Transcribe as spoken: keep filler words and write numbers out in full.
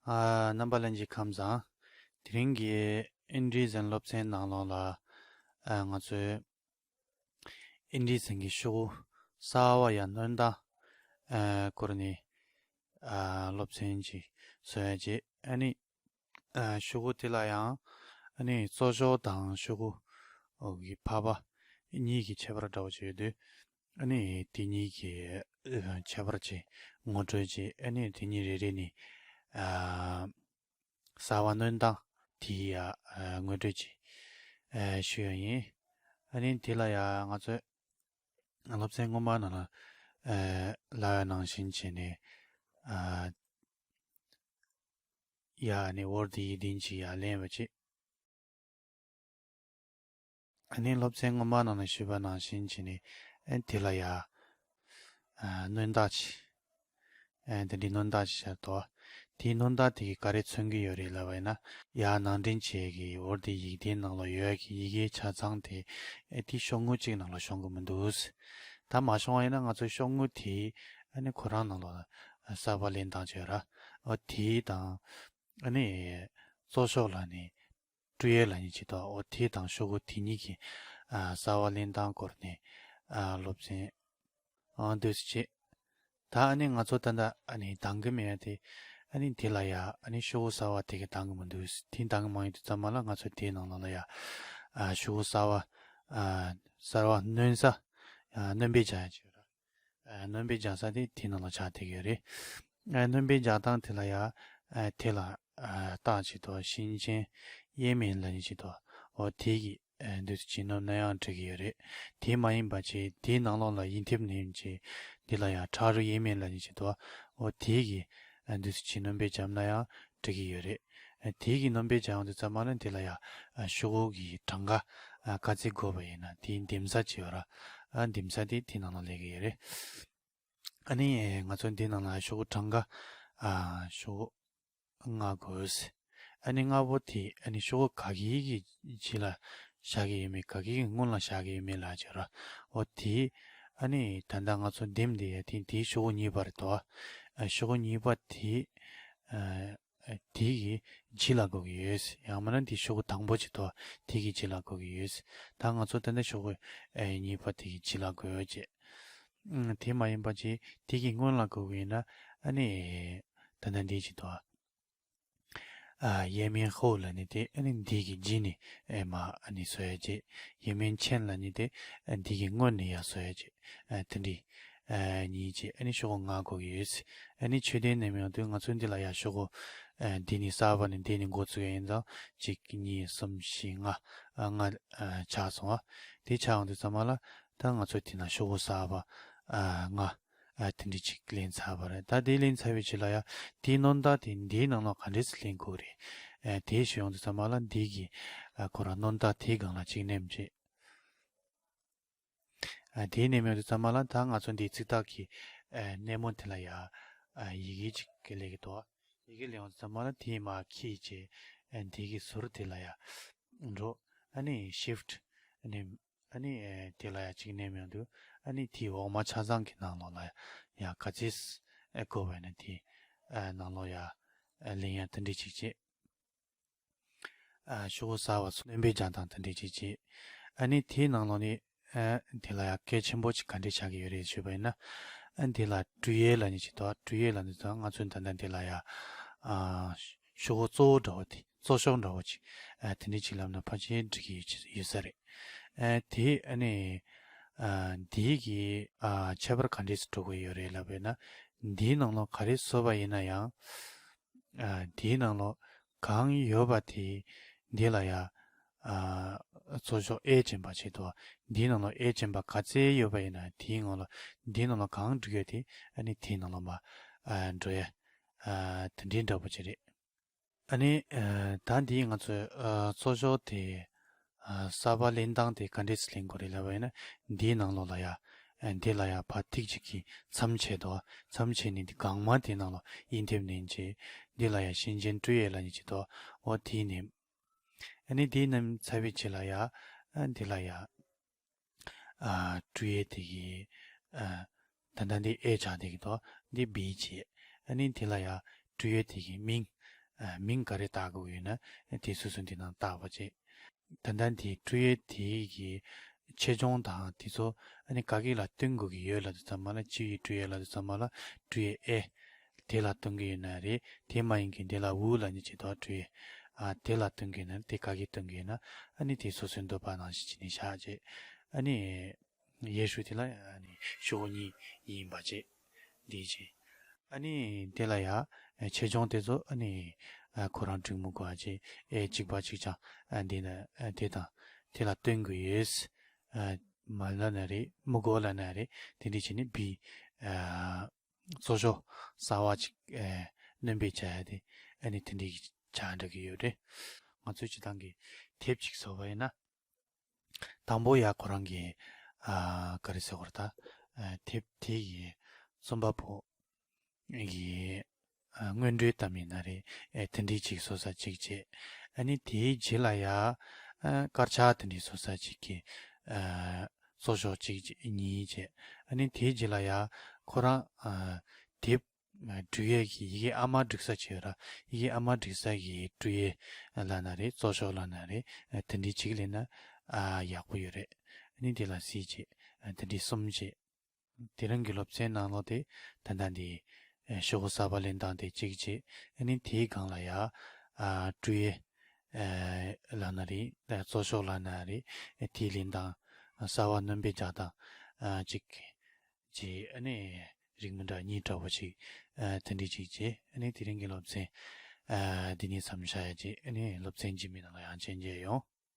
ཨ། རྣམ་པ་ལྷན་རྒྱས་ཁམས་བཟང་། དེ་རིང་གི་ཨིན་ཌི་ཛན་སློབ་ཚན་ནང་ལོགས་ལ། ཨ། ང་ཚོས་ཨིན་ཌི་ཛན་གྱི་ཤོག་བུ་གསར་པ་ཡ་སྣོན་སྟངས། ཨ། སྐོར་ནས། ཨ། སློབ་ཚན་ཅིག་བཟོ་ཡ་བྱས། ཨ་ནི། ཨ། ཤོག་གུ་དེ་ལ་ཡང་། ཨ་ནི་གཙོ་ཤོག་དང་ཤོག་གུ་གི་ཕ་བ་གཉིས་ཀྱི་ཁྱད་པར་འདྲ་བོ་ཅིག་ཡོད་དུས། ཨ་ནི་དེ་གཉིས་ཀྱི་ཨ་ཁྱད་པར་ཅིག་ངོ་སྤྲོད་ཅིག་ཨ་ནི་དེ་གཉིས་རེ་རེ་ནས། ཨ། གསར་པ་སྣོན་སྟངས་དེ་ཡ། ཨ། ངོ་སྤྲོད་ཅིག་ཨ། ཞུ་ཡ་ཡིན། ཨ་ནི་དེ་ལ་ཡ་ང་ཚོས་སློབ་ཚན་སྔོན་མ་ནང་ལ། ཨ། ལབ་ཡ་ནང་བཞིན་བྱས་ནས། ཨ། ཡ་ནི་ཝར་ཌི་ཡིག་སྡེ་ཅིག་ཡ་ལེན་པ་བྱེད། ཨ་ནི་སློབ་ཚན་སྔོན་མ་ནང་ལ་ཞུས་པ་ནང་བཞིན་བྱས་ནས། ཨ། དེ་ལ་ཡ། ཨ། སྣོན་རྟགས་ཅིག་ཨ། དེ་འདྲའི་སྣོན་རྟགས་ཅིག་བཞག་འདུག་དེའི་སྣོན་རྟགས་དེ་གིས་ག་རེ་མཚོན་གྱི་ཡོད་རེད་ལབ་པ་ཡིན་ན། ཡ་ནང་འདྲེན་བྱེད་ཀྱི་ཝར་ཌི་ཡིག་སྡེའི་ནང་ལ་ཡོད་ཀྱི་ཡི་གེའི་ཆ་ཚང་དེ། ཨ། དེ་ཤོག་ངོས་གཅིག་ནང་ལ་ཤོང་གི་མི་འདུག་ད་མ་ཤོང་བ་ཡིན་ན་ང་ཚོ་ཤོག་ངོས་དེ། ཨ་ནི་ཁོ་རང་ནང་ལ་གསར་པ་ལེན་སྟངས་བྱས་ར། འོ་དེ་དང་། ཨ་ནི་གཙོ་ཤོག་ལབ་ནས། སྤྲོད་ཡས་ལབ་མཁན་ཅིག་འདུག་འོ་དེ་དང་ཤོག་གུ་དེ་གཉིས་ཀྱི། ཨ། གསར་པ་ལེན་སྟངས་སྐོར་ནས། ཨ། སློབ་ཚན། ཨ། འདུག་སེ་བྱས། ད་ཨ་ནི་ང་ཚོ་ད་ལྟ་ཨ་ནི་འདང་གི་མེད་ཡ་དེ། ཨ་ནི་དེ་ལ་ཡ་ཨ་ནི་ཤོག་གུ་གསར་པ་དེ་གིས་འདང་གི་མི་འདུག་དེ་འདང་གི་མ་ཡོང་དུས་ཙམ་པ་ལ་ང་ཚོ་དེའི་ནང་ལོགས་ལ་ཡ། ཨ། ཤོག་གུ་གསར་པ། ཨ། གསར་པ་སྣོན་ས། ཨ། སྣོན་པ་རྒྱག་ཡ་ཅིག་ཡོད་ར། ཨ། སྣོན་པ་རྒྱག་ས་དེ་དེའི་ནང་ལ་ཆགས་བསྡད་ཀྱི་ཡོད་རེད། ཨ། སྣོན་པ་རྒྱག་སྟངས་དེ་ལ་ཡ། ཨ། དེ་ལ། ཨ། རྟགས་ཅིག་འདུག་ཞིང་ཆེན་དབྱེ་མེད་ལབ་མཁན་ཅིག་འདུག་འོ་དེ་གིས། ཨ། འདུག་སེ་བྱས་སྣོན་ན་ཡང་འགྲིག་གི་ཡོད་རེད། དེ་མ་ཡིན་པ་བྱས་དེའི་ནང་ལོགས་ལ་དབྱེ་མཐེབ་ནེམ་ཅིག་འདི་ལ་ཡ་ཕྲ་རུ་དབྱེ་མེད་ལབ་མཁན་ཅིག་འདུག་འོ་དེ་གིས། ཨ། འདུག་སེ་བྱས་སྣོན་པ་བརྒྱབ་ན་ཡང་འགྲིག་གི་ཡོད་རེད། ཨ། དེ་གིས་སྣོན་པ་བརྒྱབ་ཡོང་དུས་ཙམ་པ་ལ་དེ་ལ་ཡ། ཨ། ཤོག་གུ་གི་གྲངས་ཀ། ཨ། ག་ཚོད་དགོས་པ་ཡིན་ན་དེའི་འདེམས་ས་ཅིག་ཡོད་ར། ཨ། འདེམས་ས་དེ་དེའི་ནང་ལ་སླེབས་ཀྱི་ཡོད་རེད། ཨ་ནི་ང་ཚོ་འདི་ནང་ལ་ཤོག་གུ་གྲངས་ཀ། ཨ། ཤོག་གུ་ལྔ་དགོས། ཨ་ནི་ལྔ་པོ་དེ་ཨ་ནི་ཤོག་གུ་ག་གི་གི་རྗེས་ལ་བཞག་གི་ཡོད་མེད། ག་གི་གི་སྔོན་ལ་བཞག་གི་ཡོད་མེད་ལབ་ཀྱི་ཡོད་ར། འོ་དེ། ཨ་ནི་ད་ལྟ་ང་ཚོ་འདེམས་བསྡད་ཡ་དེ་དེའི་ཤོག་གུ་གཉིས་པ་རེད་དོ། ཨ། ཤོག་གུ་གཉིས་པ་དེ། ཨ། ཨ། དེ་གི་རྗེས་ལ་དགོས་ཀྱི་ཡོད། ཡང་མིན་ན་དེ་ཤོག་གུ་དང་པོ་ཅིག་འདུག་དེ་གི་རྗེས་ལ་དགོས་ཀྱི་ཡོད། ད་ང་ཚོ་ད་ལྟ་ཤོག་གུ། ཨ། གཉིས་པ་དེ་གི་རྗེས་ལ་དགོས་ཡོད་ཅེས། ཨ། དེ་མ་ཡིན་པ་ཅིག་དེ་གི་སྔོན་ལ་དགོས་ཀྱི་ཡོད་ན། ཨ་ནི་ད་ལྟ་འདི་ཅིག་འདུག་ཨ། དབྱེ་མེད་ཧོ་ལབ་ནས་དེ་ཨ་ནི་འདི་གི་རྗེས་ནས། ཨེ། མ་ཨ་ནི་བཟོ་ཡ་བྱས། དབྱེ་མེད་ཆེན་ལབ་ནས་དེ། ཨ། འདི་གི་སྔོན་ནས་ཡར་བཟོ་ཡ་བྱས། ཨ། དེ་འདྲའི། ཨ། གཉིས་བྱས་ཨ་ནི་ཤོག་གུ་ལྔ་དགོས་ཀྱི་ཡོད། ཨ་ནི་མཆོད་རྟེན་ནས་མི་ཡོང་དུས་ང་ཚོ་འདི་ལ་ཡ་ཤོག་གུ། ཨ། འདི་ནས་གསར་པ་ནས་འདི་ནས་འགོ་བཙུགས་ཡ་ཡིན་ཙང་གཅིག་གཉིས་གསུམ་བཞི་ལྔ། ཨ། ལྔ། ཨ། ཆགས་སོང་བ། དེ་ཆགས་ཡོང་དུས་ཙམ་པ་ལ་ད་ང་ཚོ་དེ་ན་ཤོག་གུ་གསར་པ། ཨ། ལྔ། ཨ། དེ་འདྲ་ཅིག་ལེན་ཚར་བ་རེད། ད་དེ་ལེན་ཚར་བའི་རྗེས་ལ་ཡ་དེའི་སྣོན་རྟགས་དེ་འདིའི་ནང་ལོགས་ག་འདྲས་སེ་ལེན་དགོས་རེད། ཨ། དེ་ཞུ་ཡོང་དུས་ཙམ་པ་ལ་འདི་གི། ཨ། ཁོ་རང་སྣོན་རྟགས་དེའི་སྒང་ལ་གཅིག་ནེམ་བྱེད། ཨ། དེའི་ནེམ་ཡོང་དུས་ཙམ་པ་ལ་ད་ང་ཚོ་འདིའི་ཚིག་རྟགས་ཀྱི། ཨ། སྣེ་མོ་དེ་ལ་ཡ། ཨ། ཡི་གེ་གཅིག་གི་སླེབས་ཀྱི་འདུག་ཡི་གེ་སླེབས་ཡོང་དུས་ཙམ་པ་ལ་དེའི་མར་འཁྱེར་བྱས། ཨ། འདི་གི་ཟུར་དེ་ལ་ཡ་འགྲོ། ཨ་ནི་ཤིཕ་ཊི་ནེམ། ཨ་ནི། ཨ། དེ་ལ་ཡ་གཅིག་ནེམ་ཡོང་དུས། ཨ་ནི་དེའི་འོག་མ་ཆ་ཚང་གི་ནང་ལོགས་ལ་ཡ་ག་ཚོད། ཨ། དགོས་པ་ཡིན་ན་དེའི། ཨ། ནང་ལོགས་ཡ། ཨ། ལེན་ཡ་དེ་འདྲ་ཅིག་བྱེད། ཨ། ཤོག་གུ་གསར་པ་སོགས་སྣོན་པ་རྒྱག་སྟངས་དེ་འདྲ་ཅིག་བྱེད། ཨ་ནི་དེའི་ནང་ལོགས་ནས། ཨ། དེ་ལ་ཡ་གལ་ཆེན་པོ་ཅིག་ག་འདྲས་ཆགས་ཀྱི་ཡོད་རེད་ཞུས་པ་ཡིན་ན། ཨ། དེ་ལ་སྤྲོད་ཡས་ལབ་མཁན་ཅིག་འདུག་སྤྲོད་ཡས་ལབ་དུས་ཙང་ང་ཚོས་ད་ལྟ་དེ་ལ་ཡ། ཨ། ཤོག་གུ་གཙོ་བོ་འདྲ་བོ་དེ། གཙོ་ཤོག་འདྲ་བོ་ཅིག་ཨ། དེ་འདྲ་ཅིག་ལབ་ན་ཕལ་ཆེར་འགྲིག་གི་ཡོད་ཡོད་ས་རེད། ཨ། དེ་ཨ་ནི། ཨ། འདི་གི། ཨ། ཁྱད་པར་ག་འདྲས་སེ་འགྲོ་གི་ཡོད་རེད་ལབ་པ་ཡིན་ན། འདིའི་ནང་ལོགས་ག་རེ་བཟོས་པ་ཡིན་ན་ཡང་། ཨ། འདིའི་ནང་ལོགས་གང་ཡོད་པ་དེ་འདི་ལ་ཡ། ཨ། གཙོ་ཤོག་ཨེ་ཅན་པ་ཅིག་འདུག་འདིའི་ནང་ལོགས་ཨེ་ཅན་པ་ག་ཚད་ཡོད་པ་ཡིན་ན་དེའི་ནང་ལོགས། འདིའི་ནང་ལོགས་གང་འགྲོ་གི་ཡོད་དེ་ཨ་ནི་དེའི་ནང་ལོགས་མར། ཨ། འགྲོ་ཡ། ཨ། དེ་འདྲའི་འདྲ་པོ་ཅིག་རེད། ཨ་ནི། ཨ། ད་འདི་ང་ཚོས། ཨ། གཙོ་ཤོག་དེ། ཨ། གསར་པ་ལེན་སྟངས་དེ་ག་འདྲས་སེ་ལེན་དགོས་རེད་ལབ་པ་ཡིན་ན། འདིའི་ནང་ལོགས་ལ་ཡ། ཨ། འདི་ལ་ཡ་ཕར་ཐིག་གཅིག་གིས་མཚམས་བཅད་དོ། མཚམས་བཅད་ནས་འདི་སྒང་མ་དེའི་ནང་ལོགས་དབྱེ་མཐེབ་ནོན་བྱས། འདི་ལ་ཡ་ཤིང་ཆེན་སྤྲོད་ཡས་ལབ་མཁན་ཅིག་འདུག་འོ་དེ་ནེམ། ཨ་ནི་དེ་ནེམ་ཚར་བའི་རྗེས་ལ་ཡ། ཨ། འདི་ལ་ཡ། ཨ། སྤྲོད་ཡས་དེ་གི། ཨ། ད་ལྟ་འདི་ཨེ་ཆགས་བསྡད་ཀྱི་འདུག་འདི་བི་བྱས། ཨ་ནི་དེ་ལ་ཡ་སྤྲོད་ཡས་དེ་གི་མིང་། ཨ་མིང་ག་རེ་བཏགས་དགོས་ཡོད་ན་དེ་སོ་སོ་འདི་ནང་བཏགས་པ་བྱེད། ད་ལྟ་འདི་སྤྲོས་ཡས་དེ་གི་ཆེ་ཆུང་དང་དེ་ཚོ་ཨ་ནི་ག་གི་ལ་སྟོན་དགོས་ཀྱི་ཡོད་ལབ་དུས་ཙམ་པ་ལ། སྤྱི་ཡི་སྤྲོས་ཡས་ལབ་དུས་ཙམ་པ་ལ་སྤྲོས་ཡས་ཨེ་དེ་ལ་སྟོན་གྱི་ཡོད་ན་རེད། དེ་མ་ཡིན་མཁན་དེ་ལ་འུ་ལབ་ནི་བྱེད་དོ། སྤྲོས་ཡས་ཨ་དེ་ལ་སྟོན་གྱི་ཡོད་ན་རེད། དེ་ག་གི་སྟོན་གྱི་ཡོད་ན་ཨ་ནི་དེ་སོ་སོའི་འདོད་པ་ནང་བཞིན་བྱས་ནས་བཞག་བྱས། ཨ་ནི་ཡས་ཤུ་དེ་ལ་ཨ་ནི་ཤོག་གཉིས་ཡིན་པ་བྱས། འདི་བྱས། ཨ་ནི་དེ་ལ་ཡ་ཆེ་ཆུང་དེ་ཚོ་ཨ་ནི་ཨ་ཁོ་རང་འབྲི་མི་དགོས་པ་བྱས། ཨེ་གཅིག་པ་གཅིག་རྐྱང་ཨ་འདི་ན་ཨ་དེ་དང་དེ་ལ་སྟོན་དགོས་ཡོད། ཨ་མ་ལབ་ན་རེད། མི་དགོས་ལབ་ན་རེད། དེ་འདྲ་བྱས་ནས་བི་ཨ་རྩོལ་ཤོག་གསར་པ་ཅིག་ཨེ་སྣོན་པ་བྱ་ཡ་དེ་ཨ་ནི་དེ་འདྲའི་ཆ་འདྲ་གི་ཡོད་རེད། ང་ཚོའི་སྤྱིར་བཏང་གི་དེབ་ཅིག་བཟོ་བ་ཡིན་ན། དང་པོ་ཡ་ཁོ་རང་གི་ཨ་ག་རེ་ཟེར་དགོས་རེད་ད། ཨ་དེབ་དེ་ཡི་རྩོམ་པ་པོ་ཡི་ཨ་སྔོན་འགྲོའི་གཏམ་ཡིན་ན་རེད། ཨེ་དེ་འདྲའི་ཅིག་བཟོ་ས་གཅིག་བྱས། ཨ་ནི་དེའི་རྗེས་ལ་ཡ་ཨ་དཀར་ཆག་དེ་འདྲའི་བཟོ་ས་གཅིག་གི་ཨ་རྩོལ་ཤོག་གཅིག་བྱས། གཉིས་བྱས། ཨ་ནི་དེའི་རྗེས་ལ་ཡ་ཁོ་རང་ཨ་དེབ་འབྲི་ཡས་ཀྱི་ཡི་གེ་ཨ་མ་འབྲི་ས་བྱས་ར། ཡི་གེ་ཨ་མ་འབྲི་ས་གི་སྤྲོས་ཡས་ལབ་ན་རེད། རྩོལ་ཤོག་ལབ་ན་རེད། ཨ་དེ་འདྲའི་གཅིག་ལེན་ན་ཨ་ཡག་པོ་ཡོད་རེད། ཨ་ནི་དེ་ལ་གཟིགས་བྱས། ཨ་དེ་འདྲའི་གསུམ་བྱས། དེ་རིང་གི་སློབ་ཚན་ནང་ལོགས་དེ་ད་ལྟ་འདི་ཨ་ཤོག་གུ་གསར་པ་ལེན་སྟངས་དེ་གཅིག་བྱས། ཨ་ནི་དེའི་སྒང་ལ་ཡ་ཨ་སྤྲོས་ཡས་ཨ་ལབ་ན་རེད། ཨ་རྩོལ་ཤོག་ལབ་ན་རེད། ཨ་དེའི་ལེན་སྟངས་ཨ་གསར་པ་སྣོན་པ་རྒྱག་སྟངས་ཨ་གཅིག་བྱས། ཨ་ནི་རིགས་མི་འདྲ་གཉིས་འདྲ་པོ་ཅིག་ཨ་དེ་འདྲ་ཅིག་བྱས། ཨ་ནི་དེ་རིང་གི་སློབ་ཚན་ཨ་འདི་ནས་མཚམས་བཞག་ཡ་བྱས། ཨ་ནི་སློབ་ཚན་རྗེས་མའི་ནང་ལ་ཡང་མཇལ་མཇལ་ཡོང་།